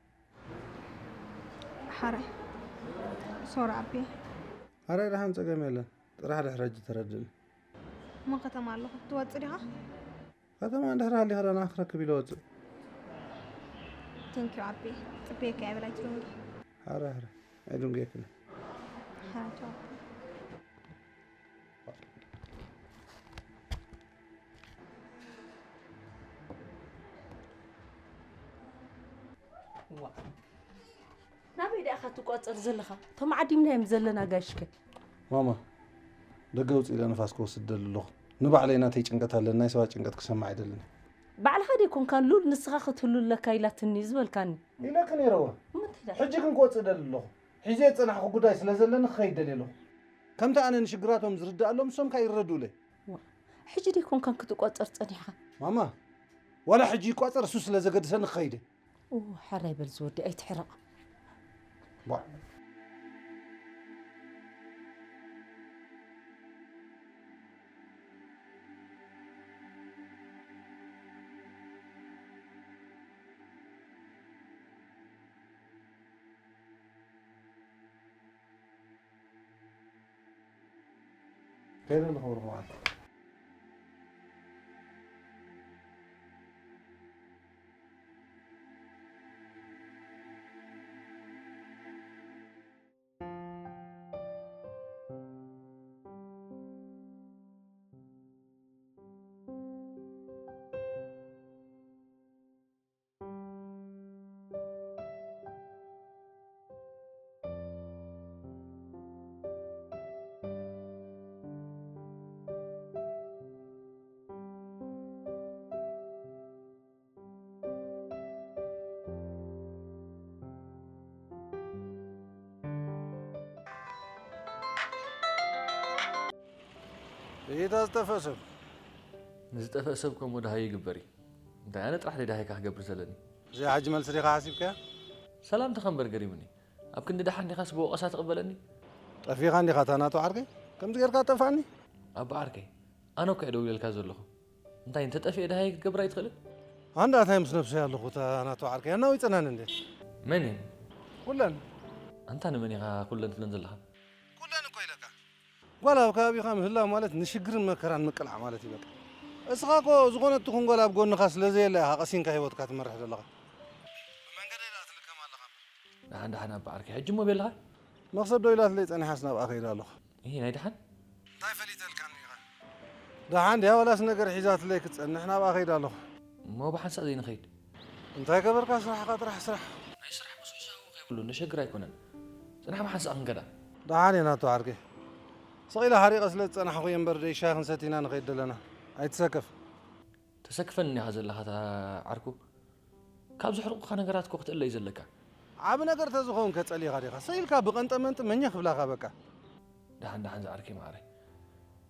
ሓራይ። ሶሪ ኣቢ። ሓራይ ደሓን ጸገም የለን። ጥራሕ ድሕሪ ሕጂ ተረድእኒ። እሞ ከተማ ኣለኹ። ትወጽእ ዲኻ? ከተማ እንድሕር ሃሊኻ ደኣ ንዓኺ ክረክብ ኢለ ወጽእ። ቴንኪዩ ኣቢ። ጽበየካ እየ በል ኣይትደንጉ። ሓራይ ሓራይ። ኣይድንጉየክን። ሓራይ ቻው። ዋ። ናበይ ደኣ ኢኻ ትቋጸር ዘለኻ? እቶም ዓዲምናዮም ዘለና ጋሽከ? ማማ፣ ደገ ውጽእ ኢለ ንፋስ ክወስድ ደሊ ኣለኹ። ንባዕለይ ናተይ ጭንቀት ኣለኒ፣ ናይ ሰባት ጭንቀት ክሰምዕ ኣይደልን። ባዕልኻ ደይኮንካን ሉል ንስኻ ክትህሉ ኣለካ ኢላትኒ ዝበልካኒ። ኢለኪ ነይረ እወ። እሞ እንታይ ደኣ? ሕጂ ግን ክወጽእ ደሊ ኣለኹ። ሒዘ ዝጸናሕኩ ጉዳይ ስለ ዘለኒ ክኸይድ ደልየ ኣለኹ። ከምቲ ኣነ ንሽግራቶም ዝርድኣሎም ንሶም ከኣ ይረድኡለይ። ዋ፣ ሕጂ ደይኮንካን ክትቋጸር ጸኒሕካ? ማማ፣ ዋላ ሕጂ ይቋጸር እሱ ስለ ዘገድሰኒ ክኸይድ እየ። ኦ፣ ሕራይ በል ዝወዲ ኣይትሕረቕ። ቧዕ። ከይደ ኣለኹ ብሩኽ መዓልቲ። እይታ ዝጠፍአ ሰብ። ንዝጠፍአ ሰብ ከምኡ ደሃዩ ይግበር እዩ። እንታይ ኣነ ጥራሕ ደይ ደሃይካ ክገብር ዘለኒ? እዚኣ ሕጂ መልሲ ዲኻ ሓሲብካያ? ሰላምታኻ እምበር ገሪሙኒ። ኣብ ክንዲ ደሓን ዲኻስ ብወቐሳ ትቕበለኒ? ጠፊኻ እንዲኻ እታ ናቱ ዓርከይ? ከምዚ ጌርካ ትጠፍኣኒ? ኣባ ዓርከይ፣ ኣነ እኮ እየ ደዊለልካ ዘለኹ። እንታይ እንተጠፍኤ ደሃይ ክትገብር ኣይትኽእልን? ኣንዳ እንታይ ምስ ነብሰይ ኣለኹ እታ ናቱ ዓርከይ? ኣናዊጸናኒ እንዴ? መን እየን? ኩለን። ኣንታ ንመን ኢኻ ኩለን ትብለን ዘለኻ? ኩለን እኮ ኢለካ። ጓል ኣብ ከባቢኻ ምህላው ማለት ንሽግርን መከራን ምቅላዕ ማለት እዩ በቃ። እስኻ እኮ ዝኾነት ትኹን ጓል ኣብ ጎንኻ ስለ ዘየላ ኢኻ ቀሲንካ ህይወትካ ትመርሕ ዘለኻ። ብመንገደይ ደኣ ትልከም ኣለኻ እምበር። ደሓን ደሓን ኣባ ዓርከይ፣ ሕጂ እሞ ቤለኻ? መኽሰብ ዶ ኢላትለይ ጸኒሓስ ናብኣ ከይደ ኣለኹ። እሂ፣ ናይ ደሓን? እንታይ ፈሊተልካኒ ኢኻ? ደሓን ድያ ዋላስ ነገር ሒዛትለይ ክትጸንሕ ናብኣ ከይደ ኣለኹ። እሞ ብሓንሳእ ዘይንኸይድ? እንታይ ገበርካ? ስራሕኻ ጥራሕ ስራሕ። ናይ ስራሕ ምስምሳው ከይብሉ ንሸግር ኣይኮነን። ጽናሕ ብሓንሳእ ክንከዳ። ደሓን እየ ናቱ ዓርከይ። ስቕ ኢለ ሓሪቐ ስለ ዝጸናሕኹ እየ እምበር ደይ ሻሂ ክንሰቲ ኢና ንኸይድ ደለና። ኣይትሰከፍ። ተሰክፈኒ ኢኻ ዘለኻ እታ ዓርኩ። ካብ ዘሕርቑኻ ነገራት እኮ ክትእለ እዩ ዘለካ። ዓቢ ነገር ተዝኸውን ከጸሊኻ ዲኻ? ስቕ ኢልካ ብቐንጠመንጢ መኘ ክብላኻ በቃ። ደሓን ደሓን ዝዓርከይ መዓረይ።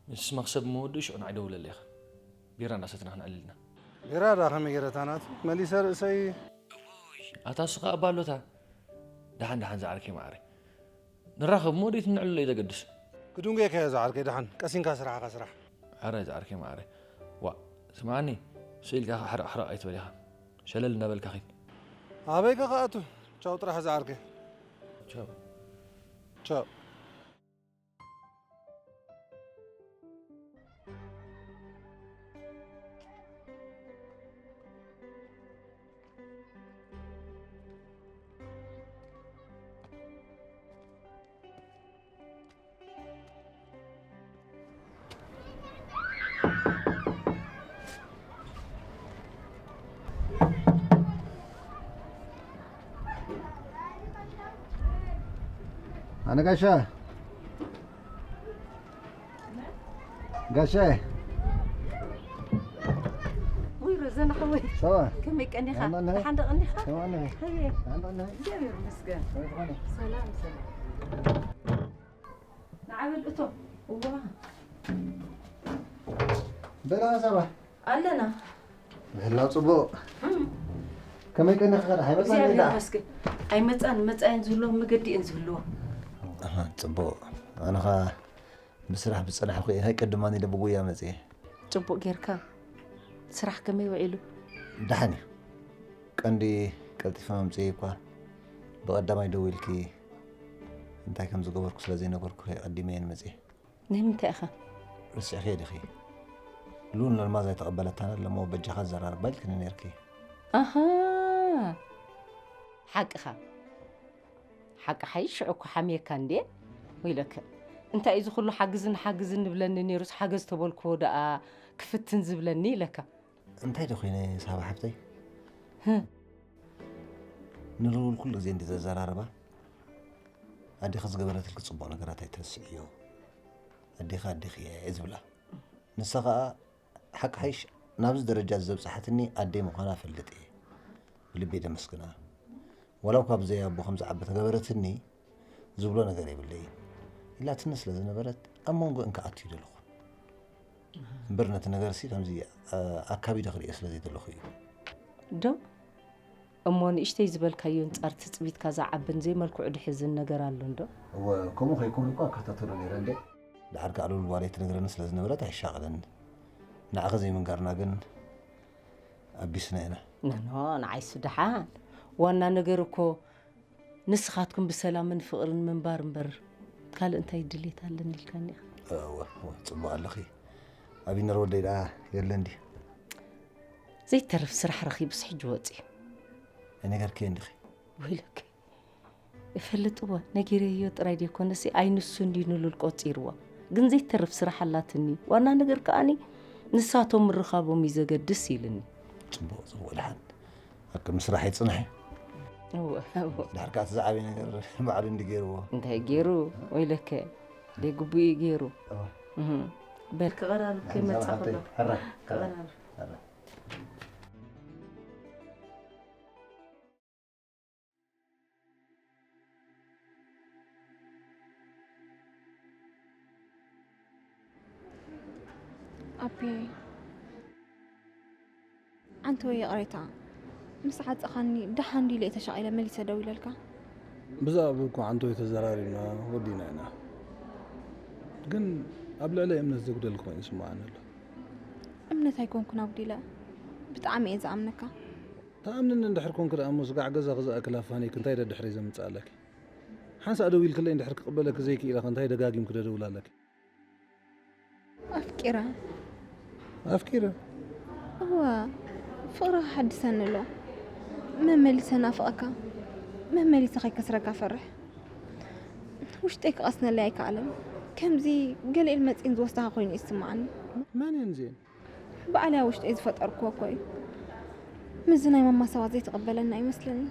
ምስ መኽሰብ መወድኡ ሽዑ ንዓይ ደውለለይ ኢኻ። ቢራ እንዳሰትና ክንዕልል ኢና። ቢራ ደኣ ከመይ ገይረ እታ ናቱ? መሊሰ ርእሰይ። እውይ፣ ኣታ እሱ ኸኣ ባሎታ። ደሓን ደሓን ዝዓርከይ መዓረይ። ንራኸብ እሞ ደይትንዕልሎ እዩ ዘገድስ። ክድንጉየካ እየ ዝዓርከይ ደሓን። ቀሲንካ ስራሕኻ ስራሕ። ኣረ ዝዓርከይ መዓረይ። ዋእ፣ ስምዓኒ፣ ስቕ ኢልካ ሕረቕ ሕረቕ ኣይትበል ኢኻ። ሸለል እንዳበልካ ኺድ። ኣበይከ ክኣቱ? ቻው ጥራሕ ዝዓርከይ። ቻው። ቻው። ኣነ ጋሻ፣ ጋሸ ውይ ረዘና ሓወይ ሰባ ከመይ ቀኒኻ ኣማን ነህ? ደሓን ዶ ቀኒኻ ከማን ነህ? ሃየ ኣንዶ ነህ? እግዚኣብሔር ይመስገን ከመይ ትኾኒ? ሰላም ሰላም ንዓበል እቶ እዋ በላ ሰባ ኣለና ምህላው ጽቡቕ ከመይ ቀኒኻ ከዳ ሃይመጻ እግዚኣብሔር ዳ ይመስገን ኣይመፃን መፃየን ዝህልዎ መገዲ እየን ዝህልዎ ጽቡቕ ኣነኻ ብስራሕ ብጽናሕ ኮ ኣይቀድማን ኢለ ብጉያ መጽየ ፅቡቅ ጌርካ ስራሕ ከመይ ውዒሉ ደሓን እዩ ቀንዲ ቀልጢፈ መምጽእ እኳ ብቐዳማይ ደው ኢልኪ እንታይ ከም ዝገበርኩ ስለ ዘይነገርኩ ቀዲመ እየን መጽየ ንምንታይ ኢኻ ርስዕኺ ዲኺ ሉል ነልማዝ ኣይተቐበለታን ኣለሞ በጃኻ ዘራርባ ኢልክኒ ነርኪ ኣሃ ሓቅኻ ሓቂ ሓይሽ ሽዑ እኮ ሓምየካ እንዴ ወይለከ እንታይ እዚ ኩሉ ሓግዝን ሓግዝን ንብለኒ ነይሩስ ሓገዝ ተበልክዎ ደኣ ክፍትን ዝብለኒ ኢለካ እንታይ ዶ ኮይነ ሳባ ሓብተይ ህም። ንልውል ኩሉ ግዜ እንዲ ዘዘራርባ ኣዴኻ ዝገበረትልኪ ፅቡቕ ነገራት ኣይትረስዕዮ ኣዴኻ ኣዴኺ እየ ዝብላ ንሳ ከዓ ሓቂ ሓይሽ ናብዚ ደረጃ እዚ ዘብፅሓትኒ ኣደይ ምዃና ፈልጥ እየ ብልበይ ደመስግና ወላ እኳ ብዘይ ኣቦ ከም ዝዓበ ተገበረትኒ ዝብሎ ነገር የብለይን ኢላትኒ ስለ ዝነበረት ኣብ መንጎ እንከኣትዩ ደለኹ እምበር ነቲ ነገር ሲ ከምዚ ኣካቢደ ክርእዮ ስለ ዘይደለኹ እዩ ዶ እሞ ንእሽተይ ዝበልካዮ ኣንጻር ትጽቢትካ ዝዓብን ዘይመልክዑ ድሕዝን ነገር ኣሎ እንዶ እወ ከምኡ ከይኮኑ እኳ እከታተሎ ነይረ እንደ ድሓር ከዓ ልውል ጓለይ ትነግረኒ ስለ ዝነበረት ኣይሻቐለኒ ንዓኸ ዘይምንጋርና ግን ኣቢስና ኢና ነኖ ንዓይሱ ደሓን ዋና ነገር እኮ ንስኻትኩም ብሰላምን ፍቕርን ምንባር እምበር ካልእ እንታይ ድሌት ኣለኒ ኢልካኒ ኢኻ እወ እወ፣ ጽቡቕ ኣለኺ ኣብ ይነር ወደይ ደኣ የለን ድዩ ዘይተርፍ ስራሕ ረኺቡስ ሕጂ ወፂ ኣይነገርክዮ እንዲኺ ወይለከ እፈልጥዎ ነጊረዮ ጥራይ ደይኮነሲ ኣይንሱ እንዲ ንሉል ቆፂርዎ ግን ዘይተርፍ ስራሕ ኣላትኒ ዋና ነገር ከኣኒ ንሳቶም ምርኻቦም እዩ ዘገድስ ኢልኒ ጽቡቕ ጽቡቕ ደሓን ኣብ ቅድሚ ስራሕ ይጽንሕ እወ እወ ድሓር ከዓ እቲ ዝዓበየ ነገር ባዕሉ እንዲ ገይርዎ እንታይ ገይሩ ወይለከ ደይ ግቡእ እዩ ገይሩ እህ። በል ክቐራርብ ከይመጻ ከሎ ሕራይ ክቐራርብ ሕራይ ኣቤ ኣንተ ወይ ይቕሬታ ምስ ዓፀኻኒ ደሓን ድዩ ኢለ ተሻቒለ መሊሰ ደው ኢለልካ ብዛዕባ እኮ ዓንቶ ተዘራሪብና ወዲና ኢና ግን ኣብ ልዕሊ እምነት ዘጉደል ኮይኑ ይስምዓኒ ኣሎ እምነት ኣይኮንኩን ኣጉዲለ ብጣዕሚ እየ ዝኣምነካ ተኣምንኒ እንድሕር ኮንክ ደኣ እሞ ስጋዕ ገዛኺ ዝኣክል ኣፋኒክ እንታይ ደድሕሪ ዘምፅኣለኪ ሓንሳእ ደው ኢልክለይ እንድሕር ክቕበለኪ ዘይክኢለኸ እንታይ ደጋጊምኪ ደደውላለኪ ኣፍቂረ ኣፍቂረ እዋ ፍቕሪ ክሓድሰኒ ኣሎ መመሊሰ ናፍቐካ መመሊሰ ከይከስረካ ፈርሕ ውሽጠይ ክቐስነለይ ኣይከኣለን ከምዚ ገለ ኢል መፂን ዝወስዳኻ ኮይኑ እዩ ዝስምዓኒ መን እየን እዚአን ባዕለይ ኣብ ውሽጠይ ዝፈጠርክዎ እኮ እዩ ምስዚ ናይ ማማ ሰባት ዘይተቐበለና ይመስለኒ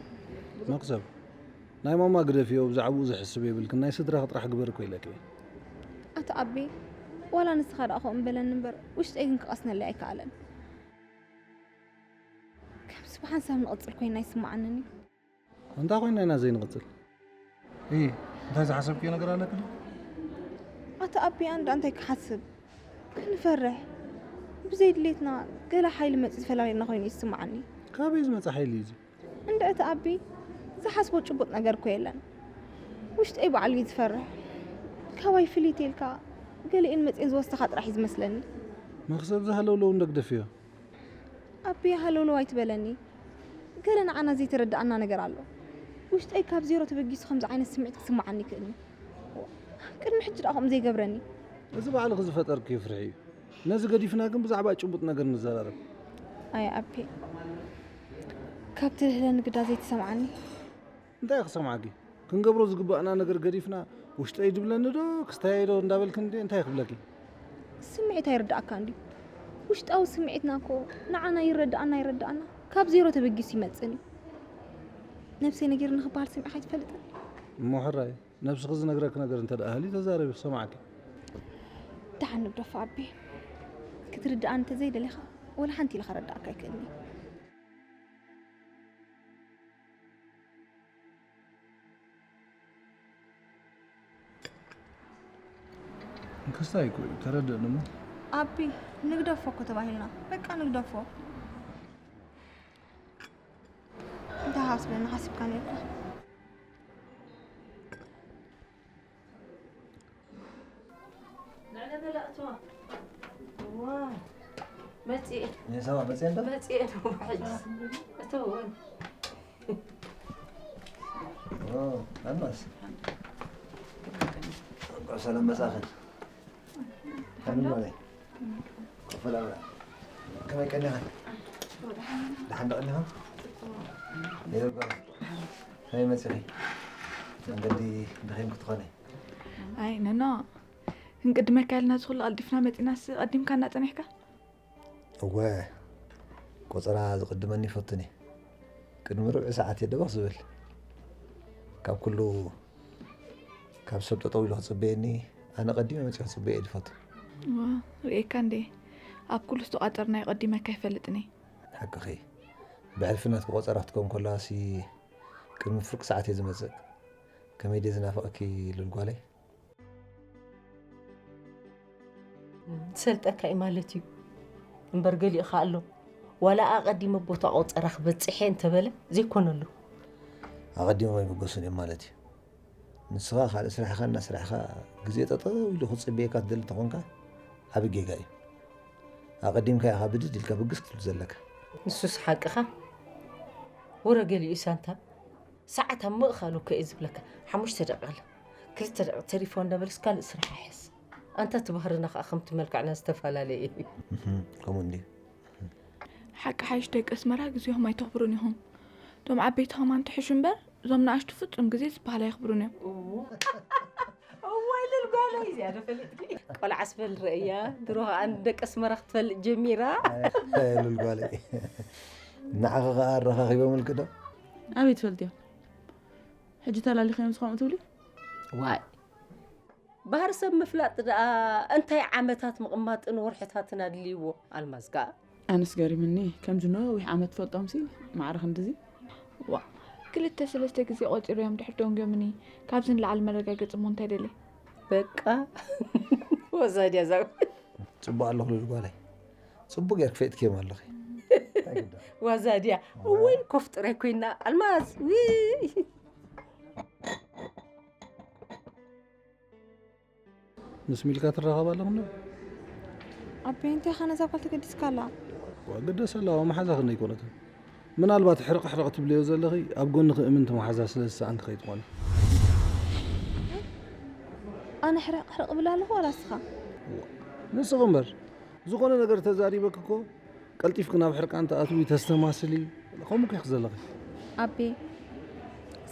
መኽሰብ ናይ ማማ ግደፍዮ ብዛዕባኡ ዝሕስብ የብልክን ናይ ስድራኺ ጥራሕ ግበሪ እኮ ኢለኪ እየ ኣቲ ኣቤ ዋላ ንስኻ ደኣ ከምኡ በለኒ እምበር ውሽጠይ ግን ክቐስነለይ ኣይከኣለን ከምዚ ብሓንሳብ ንቕፅል ኮይና ይስምዓንን እዩ እንታይ ኮይና ኢና ዘይንቕፅል እ እንታይ ዝሓሰብክዮ ነገር ኣለክ ዶ ኣቲ ኣቢ ኣንዳ እንታይ ክሓስብ ክንፈርሕ ብዘይ ድሌትና ገለ ሓይሊ መፂ ዝፈላልየና ኮይኑ ይስምዓኒ ካበይ ዝመፀ ሓይሊ እዩ እዚ እንዳ እቲ ኣቢ ዝሓስቦ ጭቡጥ ነገር እኮ የለን ውሽጠይ ባዕሉ እዩ ዝፈርሕ ካባይ ፍልይ ኢልካ ገሊኤን መፂኤን ዝወስደኻ ጥራሕ እዩ ዝመስለኒ መኽሰብ ዝሃለውለው እንደግደፍዮ ኣቢ ሃለውለው ኣይትበለኒ ገለ ንዓና ዘይተረድኣና ነገር ኣሎ ውሽጠይ ካብ ዜሮ ተበጊሱ ከምዚ ዓይነት ስምዒት ክስምዓኒ ይክእልኒ ቅድሚ ሕጂ ደኣ ከምኡ ዘይገብረኒ እዚ ባዕልኺ ዝፈጠርክዮ ፍርሒ እዩ ነዚ ገዲፍና ግን ብዛዕባ ጭቡጥ ነገር ንዘራረብ ኣይ ኣቤ ካብ ትልህለኒ ግዳ ዘይትሰምዓኒ እንታይ ክሰምዓኪ ክንገብሮ ዝግባእና ነገር ገዲፍና ውሽጠይ ድብለኒ ዶ ክስተያይ ዶ እንዳበልክን እንታይ ክብለኪ ስምዒት ኣይርዳእካ እንዲ ውሽጣዊ ስምዒትና እኮ ንዓና ይረዳኣና ይረዳኣና ካብ ዜሮ ተበጊሱ ይመፅን እዩ ነብሰይ ነጊርኒ ክበሃል ሰሚዕካ ኣይትፈልጥን እሞ ሕራይ ነብስኺ ዝነግረኪ ነገር እንተ ደኣ ሃልዩ ተዛረቢ ክሰምዓኪ ደሓን ንግደፎ ኣቢ ክትርድኣኒ እንተዘይደሊኻ፣ ወላ ሓንቲ ኢለ ከረድኣካ ኣይክእልን እየ። ክስታይ እኮ እዩ፣ ተረድእኒ እሞ። ኣቢ፣ ንግደፎ እኮ ተባሂልና። በቃ ንግደፎ። እንታይ ሓስበኒ ሓሲብካ ነርካ? ንዕለ በለ ኣትዋ። እዋ፣ መጺኤ። የሰባ መጽኤ እንዶ? መጺኤ ነው ሕጂ። እተወን። ኦ፣ ኣልማዝ። እንኳዕ ሰላም መጻእኽን። ከመይ ማለት? ኮፈላ ብላ። ከመይ ቀኒኻ? ደሓን ዶ ቀኒኻ? ይርጓ። ከመይ መጺኺ? መንገዲ ደኺምኪ ትኾኒ? ኣይ ነኖ፣ ክንቅድመካ ኢልና እዚ ኩሉ ቀልጢፍና መጺናስ ቀዲምካ እናጸኒሕካ? እወ፣ ቆጸራ ዝቕድመኒ ይፈቱኒ። ቅድሚ ርብዒ ሰዓት እየ ደበኽ ዝብል። ካብ ኩሉ ካብ ሰብ ጠጠው ኢሉ ክጽበየኒ፣ ኣነ ቀዲመ መጺኡ ክጽበየ እየ ዝፈቱ። ዋ፣ ርእየካ እንዴ፣ ኣብ ኩሉ ዝተቋጸርናዮ ቀዲመካ ይፈልጥኒ። ሓቅኺ፣ ብሕልፊ ናትኪ ቆጸራ ክትከውን ከለዋሲ ቅድሚ ፍርቂ ሰዓት እየ ዝመጽእ። ከመይ ድየ ዝናፍቐኪ ሉል ጓለይ። ዝሰልጠካ እዩ ማለት እዩ እምበር ገሊኡ ከ ኣሎ ዋላ ኣቐዲመ ቦታ ቆፀራ ክበፅሕ እየ እንተበለ ዘይኮነሉ ኣቐዲሞም ኣይምጎሱን እዮም ማለት እዩ። ንስኻ ካልእ ስራሕኻ እናስራሕኻ ግዜ ጠጠው ኢሉ ክፅበየካ ትደሊ ተኾንካ ዓቢ ጌጋ እዩ። ኣቐዲምካ ኢኻ ብድድ ኢልካ ብግስ ክትብል ዘለካ። ንሱስ ሓቅኻ ወረ ገሊኡ ሳንታ ሰዓት ኣብ ምእኻሉ እኮ እየ ዝብለካ ሓሙሽተ ደቂቕ ኣላ ክልተ ደቂቕ ተሪፎ እንዳበልስ ካልእ ስራሕ ይሕዝ ኣንታ እቲ ባህርና ከዓ ከምቲ መልክዕና ዝተፈላለየ እዩ ከምኡ እንድዩ። ሓቂ ሓይሽ ደቂ ኣስመራ ግዜኹም ኣይተኽብሩን ኢኹም። እቶም ዓበይቲ ከማን ትሕሹ እምበር እዞም ንኣሽቱ ፍጹም ግዜ ዝበሃል ኣየኽብሩን እዮም። እዋይ ልል ጓለይ እዚኣ ዶ ፈሊጥኪ ቆልዓ ስበል ረእያ ድሮ ከዓ ንደቂ ኣስመራ ክትፈልጥ ጀሚራ ልል ጓለይ ንዓኺ ከዓ ኣረኻኺቦምልኪ ዶ? ኣበይ ትፈልጥዮ? ሕጂ ተላሊኸዮም ዝኸምኡ ትብሊ? ዋይ ባህሪ ሰብ ምፍላጥ ደኣ እንታይ ዓመታት ምቕማጥን ወርሕታትን ኣድልይዎ ኣልማዝ ከኣ ኣነስ ገሪምኒ ከምዚ ነዊሕ ዓመት ትፈልጦምሲ ማዕረ ክንድዚ ዋ ክልተ ሰለስተ ግዜ ቆፂረ እዮም ድሕር ደንጎምኒ ካብዚ ንላዕሊ መረጋገፂ እሞ እንታይ ደልየ በቃ ወዛ ድያ ዛው ፅቡቅ ኣለኹ ልል ጓለይ ፅቡቅ ጌር ክፈጥክዮም ኣለኺ ዋዛ ድያ እወይ ኮፍ ጥራይ ኮይና ኣልማዝ ውይ ምስ ሚልካ ትራኸብ ኣለኹም ዶ? ኣቤ እንታይ ኢኻ ነዛ ጓል ተገዲስካ ኣላ? ዋ ግደስ ኣለዋ መሓዛ ክንደይ ኮነትን። ምናልባት ሕርቕ ሕርቕ ትብልዮ ዘለኺ ኣብ ጎንኺ እምንቲ መሓዛ ስለ ዝሰኣንኪ ከይትኾኒ። ኣነ ሕርቕ ሕርቕ እብል ኣለኹ ዋላ እስኻ? ንስኺ እምበር ዝኾነ ነገር ተዛሪበኪ እኮ ቀልጢፍኪ ናብ ሕርቃን ትኣትዊ ተስተማስሊ ከምኡ እኮ ኢኺ ዘለኺ። ኣቤ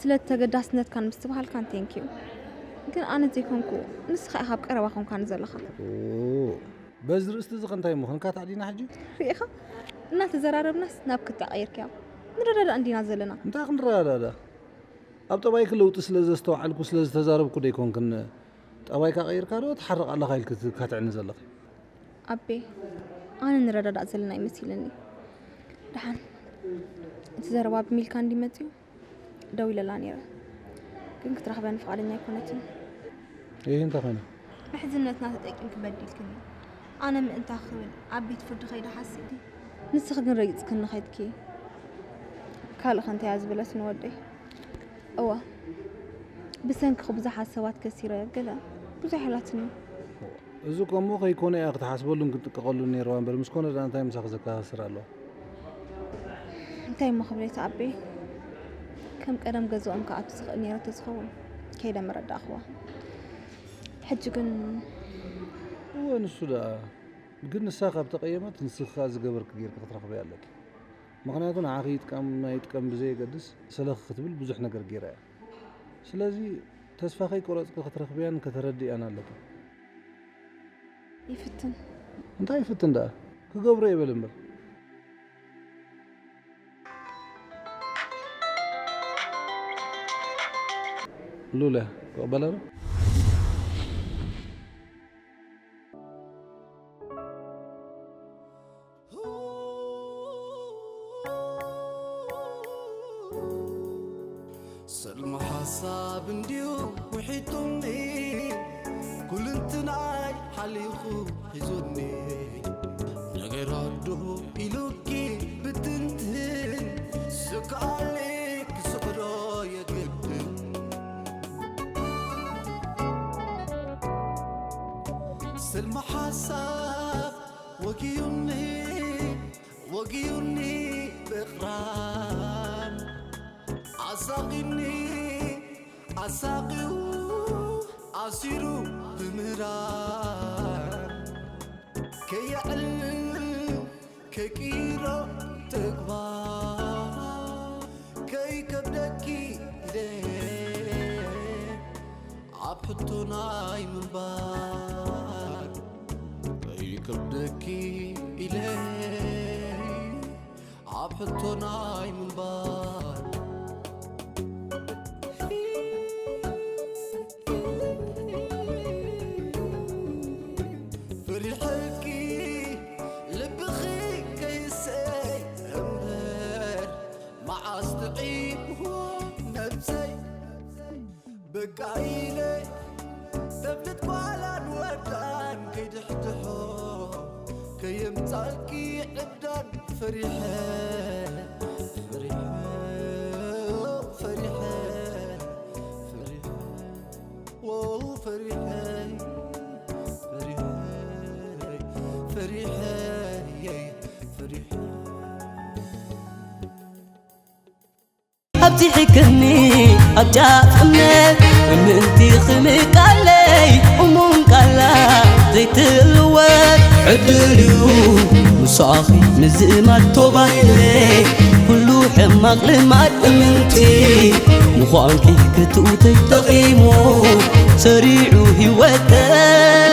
ስለቲ ተገዳስነትካን ምስትብሃልካን thank you ግን ኣነ ዘይኮንኩ ንስኻ ኢኻ ኣብ ቀረባ ኮንካኒ ዘለኻ። በዚ ርእስቲ እዚ ከ እንታይ እሞ ክንካታዕ ዲና ሕጂ? ርኢኻ እናተዘራረብናስ ናብ ክትዕ ቀይርካዮ። ንረዳዳእ እንዲና ዘለና። እንታይ ክንረዳዳእ? ኣብ ጠባይኪ ለውጢ ስለ ዘስተውዓልኩ ስለ ዝተዛረብኩ ዶ ኣይኮንክን ጠባይካ ቀይርካ ዶ ትሓርቕ ኣለኻ ኢልኪ ትካትዕኒ ዘለኺ? ኣቤ ኣነ ንረዳዳእ ዘለና ይመሲልኒ። ደሓን እቲ ዘረባ ብሚልካ እንዲ መፅዩ ደው ኢለላ ነይረ፣ ግን ክትረኽበኒ ፍቓደኛ ኣይኮነትን። ይህ እንታይ ኾይኑ? ምሕዝነትና ተጠቂምኪ በዲልክኒ። ኣነ ምእንታ ክብል ኣብ ቤት ፍርዲ ከይደ ሓሲቲ። ንስኺ ግን ረጊፅክኒ ኸይድኪ። ካልእ ኸ እንታይ እያ ዝበለትኒ ወደይ? እዋ ብሰንክኺ ብዙሓት ሰባት ከሲረ ገለ ብዙሕ ኢላትኒ። እዚ እኮ እሞ ከይኮነ እያ ክትሓስበሉን ክትጥቀቐሉን ነይርዋ እምበር ምስ ኮነ ደኣ እንታይ ምሳኺ ዘከሳስር ኣለዋ? እንታይ እሞ ክብል እየ ተኣቤ? ከም ቀደም ገዝኦም ክኣቱ ዝኽእል ነይረ ተዝኸውን ከይደ ምረዳእኽዋ። ሕጂ ግን እወ ንሱ ደኣ ግን ንሳ ካብ ተቐየመት ንስኺ ከኣ ዝገበርኪ ጌርኪ ክትረኽብያ ኣለኪ። ምኽንያቱ ንዓኺ ይጥቀም ኣይጥቀም ብዘየገድስ ሰለኺ ክትብል ብዙሕ ነገር ጌራ እያ። ስለዚ ተስፋ ከይቆረጽኪ ክትረኽብያን ከተረድእያን ኣለኪ። ይፍትን። እንታይ ይፍትን ደኣ? ክገብሮ እየ በል እምበር። ሉላ ትቕበላ ዶ? ሰልሚ ሓሳብ እንድዩ ውሒጡኒ፣ ኩልንትናይ ሓሊኹ ሒዙኒ። ነገር ኣዶ ኢሉኪ ብትንትን፣ ስክኣሊ ክስዕሮ የግድን። ሰልሚ ሓሳብ ወጊዩኒ፣ ወጊዩኒ ብቕራን፣ ኣሳቒኒ ኣሳቒዩ ኣሲሩ ብምህራን፣ ከየዕልል ከይቅይሮ ተግባር፣ ከይከብደኪ ኢለ ኣብ ሕቶ ናይ ምንባር፣ ከይከብደኪ ኢለ ኣብ ሕቶ ናይ ምንባር። ፈሪሐኪ ልብኺ ከይሰይ እምበር፣ መዓስ ጥዒምዎ ነብሰይ። በቃ ኢለ ተብልት ጓላን ወዳን ከይድሕድሖ፣ ከየምጻልኪ ዕብዳን ፈሪሐ፣ ፈሪሐ፣ ፈሪሐ፣ ፈሪሐ፣ ዎ፣ ፈሪሐ፣ ፈሪሐ፣ ፈሪሐ፣ ፈሪሐ። ኣብዚሕክኒ ኣብ ጫፍ እምነት፣ እምንቲ ኽምቃለይ እሙን ቃላ ዘይትልወጥ ዕድል እዩ። ምሳኺ ምዝማድ ቶባይለ፣ ኩሉ ሕማቕ ልማድ እምንቲ ምዃንኪ ክትውተይ ጠቒሙ፣ ሰሪዑ ህይወተይ።